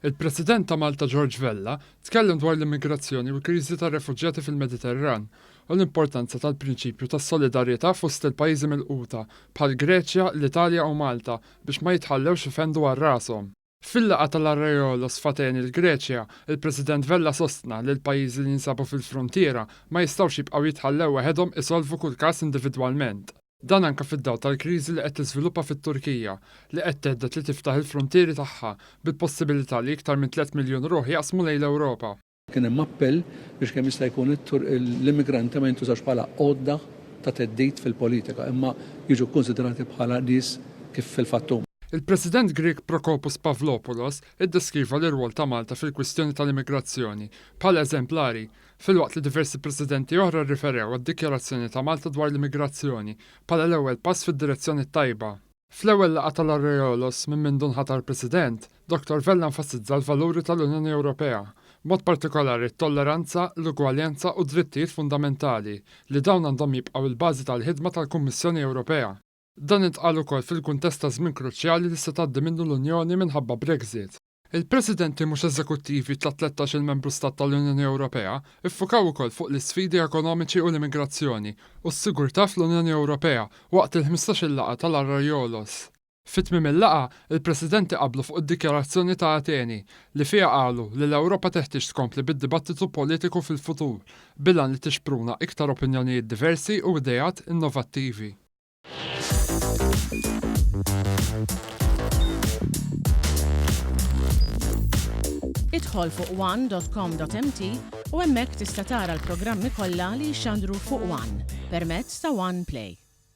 Il-President ta' Malta George Vella tkellem dwar l-immigrazzjoni u l-kriżi tar-refuġjati fil-Mediterran u l-importanza tal-prinċipju tas-solidarjetà fost il-pajjiżi milquta bħall-Greċja, l-Italja u Malta biex ma jitħallewx ifendu għal rashom. Fil-laqgħa tal-Arraiolos f'Ateni l-Greċja, il-President Vella sostna li l-pajjiżi li jinsabu fil-fruntiera ma jistgħux jibqgħu jitħallew waħedhom isolvu kull każ individwalment. Dan anke fid-dawl tal-kriżi li qed tiżviluppa fit-Turkija, li qed thedded li tiftaħ il-fruntieri tagħha bil-possibilità li iktar minn 3 miljun ruħ jaqsmu lejn l-Ewropa. Kien hemm appell biex kemm jista' jkun l-immigranti ma jintużawx bħala għodda ta' theddid fil-politika imma jiġu kkunsidrati bħala nies kif fil-fatt huma. Il-President Grieg Prokopos Pavlopoulos iddeskriva l-irwol ta' Malta fil-kwistjoni tal-immigrazzjoni bħala eżemplari, filwaqt li diversi presidenti oħra rriferew għad-dikjarazzjoni ta' Malta dwar l-immigrazzjoni bħala l-ewwel pass fid-direzzjoni t-tajba. Fl-ewwel laqgħa tal-Arraiolos minn mindu nħatar President, Dottor Vella enfasizza l-valuri tal-Unjoni Ewropea, b'mod partikolari t-tolleranza, l-ugwaljanza u d-drittijiet fundamentali, li dawn għandhom jibqgħu l-bażi tal-ħidma tal-Kummissjoni Ewropea. Dan intqal ukoll fil-kuntest ta' żmien kruċjali li se tgħaddi minnu l-Unjoni minħabba Brexit. Il-Presidenti mhux eżekuttivi tat-tlettax-il membru stat tal-Unjoni Ewropea ffukaw ukoll fuq l-isfidi ekonomiċi u l-immigrazzjoni u s-sigurtà fl-Unjoni Ewropea waqt il-ħmistax-il laqgħa tal-Arraiolos. Fi tmiem il-laqgħa, il-Presidenti qablu fuq id-Dikjarazzjoni ta' Ateni li fiha qalu li l-Ewropa teħtieġ tkompli bid-dibattitu politiku fil-futur bil-għan li tixpruna iktar opinjonijiet diversi u ideat innovattivi. Idħol fuq one.com.mt u hemmhekk tista' tara l-programmi kollha li jixxandru fuq One permezz ta' One Play.